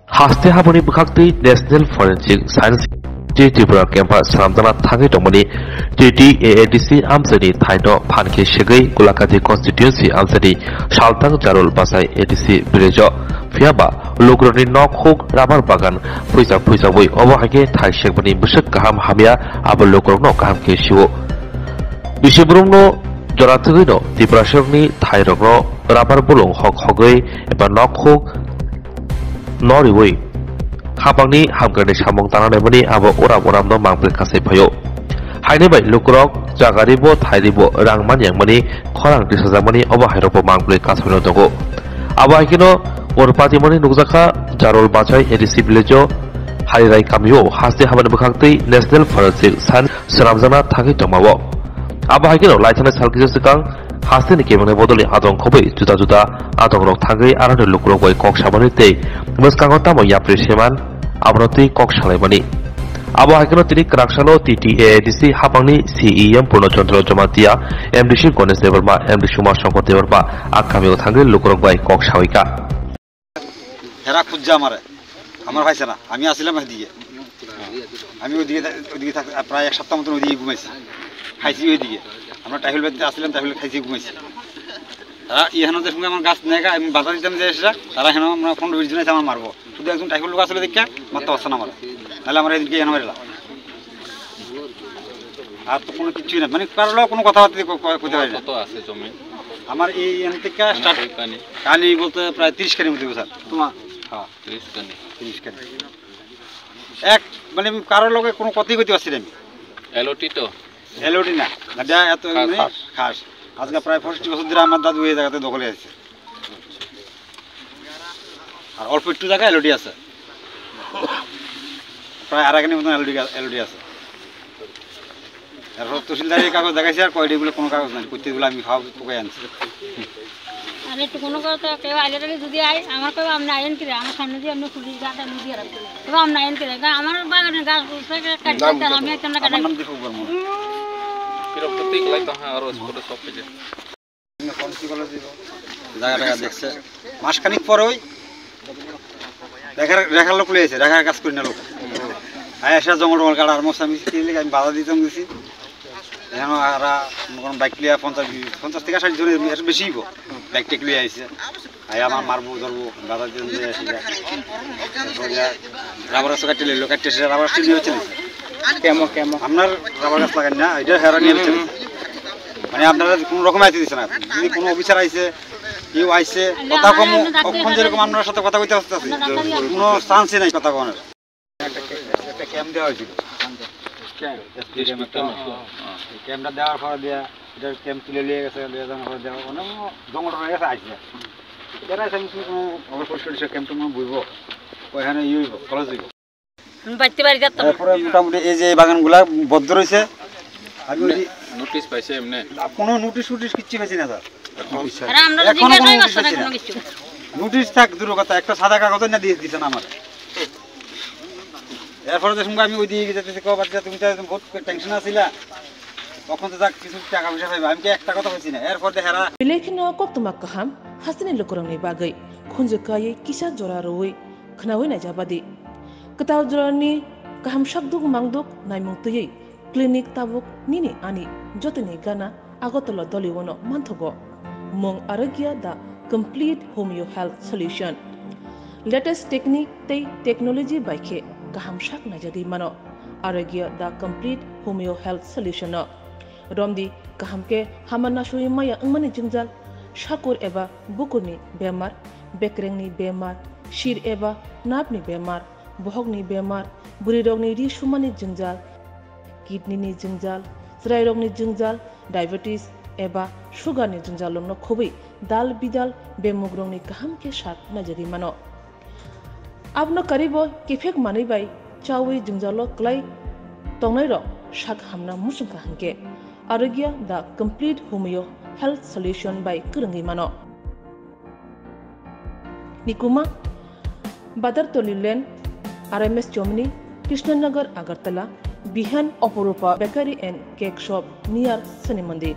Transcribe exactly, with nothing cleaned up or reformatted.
Haste haboni bwkhaktwi National Forensic Science Tripura campus swnamjakna thangwi tongmani T T A A D C amchaini thaino phan khe segwi Gulakati constituency amchaini saltang Jarul Bachai A D C village-o. Phiyaba lukurokni nok huk rubber bagan phuisa phuisabwi obo hai khe thai segmani bwswk kaham hamya abo lukurokno kaham khe sio. Bisi borokno jora thwgwino Tiprasarokni thairokno rubber bulung hok hogwi eba nok huk no riwi hapangni hamkrai samung tangna naimani abo uram uramno mangpili kasai phaio. Haini bai lukurok jagaribo thairibo rang man yangmani khorang tisajakmani obo hairokbo mangpili kasaino tongo. Abo hai kheno Urpatimoni nukjakha Jarul Bachai A D C village-o Harirai kamio haste habani bwkhaktwi National Forensic Science swnamjakna thangwi tongmao. Abo hai kheno laithani sal kisa swkang hasteni kebengnai bodolni adong khobwi juda juda adongrok thangwi aroni lukurok bai kok samani tei mwskango tamo yapri seman abono twi kok salaimani. Abo hai kheno tini kwraksalo T T A A D C hapangni C E M Purno Chandra Jamatia, M D C Ganesh Debbarma, M D C Uma Shankar Debbarma a kamio thangwi lukurok bai kok sawi kha. হেরা খুঁজছে আমারে, আমার পাইছে না। আমি আসছিলাম এদিকে, আমি ওইদিকে থা-, ওইদিকে থাক-, প্রায় এক সপ্তাহ মতন ওইদিকে ঘুমাইছি, খাইছি ওইদিকে। আমরা টাইফেল বেচতে আসছিলাম, টাইফেল খাইছি, ঘুমাইছি। তারা এখানে যে সঙ্গে আমার গাছ নেগা, আমি বাধা দিতাম যে এসে, তারা এখানে আমরা পনেরো বিশ জন এসে আমার মারবো। শুধু একজন টাইফেল লোক আসলে দেখে মারতে পারছে না আমার, নাহলে আমরা এদিকে এখানে মারিলাম। আর তো কোনো কিছুই না, মানে কারোর লগে কোনো কথাবার্তা ক-, ক-, করতে পারি না। কত আছে জমি? আমার এই এখান থেকে মানে স্টার্ট। কয় কানি? কানি বলতে প্রায় তিরিশ কানির মতো, স্যার। তোমার? হ্যাঁ। তিরিশ কানি। তিরিশ কানি। এক, মানে আমি কারোর লগে কোনো কথাই কইতে পারছি না আমি। এলওটি তো? এলওটি না, না, এটা এত খাস, মানে খাস। খাস। আজকে প্রায় পঁয়ষট্টি বছর ধরে আমার দাদু এই জায়গাতে দখলে আছে। আর অল্প একটু জায়গা এলওটি আছে, প্রায় আড়াই কানির মতন এলওটি গা-, এলওটি আছে। এরপর তহসিলদারের কাগজ দেখাইছে, আর কয়টি বলে কোনো কাগজ নাই, প্রত্যেকগুলো আমি খাওয়া পোকায় আনছি। আর একটু কোনো কথা কেউ আইলে টাইলে যদি আয়, আমার কেউ আপনি আইন কিরে, আমার সামনে দিয়ে আপনি পুলিশ গার্ড আমি দিয়ে রাখবো। কেউ আপনি আইন কিরে, কারণ আমার বাগানের গাছ বলছে, কাটি দাম দিতে কত? আমি একটা না আমার কাটাই। নাম দীপক বর্মন। কিরকম করতে গেলাই তো, হ্যাঁ, আরো ছোট সব কিছু। জায়গা টায়গা দেখছে। মাসখানিক পরে ওই রেখার, রেখার লোক লই আছে, রেখার কাজ করি না লোক। আয় এসে জঙ্গল টঙ্গল কাটার মশা মিশি খেয়ে আমি বাধা দিতাম গেছি। এখন আর মনে করেন বাইক লিয়া পঞ্চাশ, পঞ্চাশ থেকে ষাট জনের একটু বেশি হইব। বাইক টেক লিয়া আইছে। আয় আমার মারবো, ধরবো, বাধা দিতাম যে আসি যা। তারপরে যা রাবার গাছ কাটতে লইলো, কাটতে এসে রাবার গাছ নিয়ে চলে গেছে। কেমন, কেমন? আপনার রাবার গাছ লাগান না, এটা হেরা নিয়ে চলে গেছে। মানে আপনারা কোনো রকম আইতে দিছে না। যদি কোনো অফিসার আইছে, কেউ আইছে, কথা কম, কখন যেরকম আপনার সাথে কথা কইতে আসতে আছে, কোনো চান্সই নাই কথা কওয়ার। একটা ক্যা-, একটা ক্যাম্প দেওয়া হয়েছিল। ক্যাম্প? এসপি ক্যাম্প একটা। ক্যাম্পটা দেওয়ার পরে দেয়া, এটা ক্যাম্প তুলে নিয়ে গেছে, নিয়ে যাওয়ার পরে দেওয়া, অনেক জঙ্গল টঙ্গল গেছে আইসে। এরা এসে আমি শুনি কোনো অবসর সরিষা ক্যাম্প টেম্প বুঝবো, ওইখানে ইয়ে হইব, খরচ হইব। আমি বাড়িতে বাড়ি যেতাম না। এরপরে মোটামুটি এই যে এই বাগানগুলা বদ্ধ রয়েছে, আমি ওই যে নোটিশ পাইছে এমনি? কোনো নোটিশ ফোটিশ কিচ্ছু পাইছি না, স্যার। আর আমরা তো এখনো জিজ্ঞাসাই কোনো করছে না নোটিশ পাইছি না। কোনো কিছু। নোটিশ থাক দূর কথা, একটা সাদা কাগজ না দিয়ে দিছে না আমার। এরপরে যে সঙ্গে আমি ওই দিয়ে গেছি, কবার যে তুমি তো বহুত টেনশন আছিলা, তখন তো যাক কিছু টাকা পয়সা পাইবা, আমি কি একটা কথা কইছি না। এরপর দেখে এরা Belai kheno koktwma kaham hasteni lukurokni bagwi khunju kaiwi kisa jora rwui khwnaui naijabadi. Kwtal jorani kaham sakduk mangduk naimung twiwi clinic tabuk nini ani jotoni gana Agartala Doliwano manthogo. Mung Arogya the complete homeo health solution. Latest technique tei technology bai khe kaham sak naijagwi mano Arogya the complete homeo health solution no. Romdi kaham khe hama nasui maya wngmani jwngjal, sakur eba bukurni bemar, bekrengni bemar, sir eba napni bemar, bohokni bemar, bwrwirokni ri sumani jwngjal, kidney ni jwngjal, chwrairokni jwngjal, diabetes eba sugar ni jwngjalrokno khobwi dal bidal bemugrokni kaham khe sak naijagwi mano. Abono karwibo kiphek manwi bai chaui jwngjalo kwlai tongnairok sak hamna muchungkha hinkhe Arogya the complete homeo health solution bai kwrwngwi mano. Nikuma, Badartoli Lane, R M S Chomni, Krishnanagar, Agartala, Bihan, Oporupa Bakery and Cake Shop near Shani Mandir.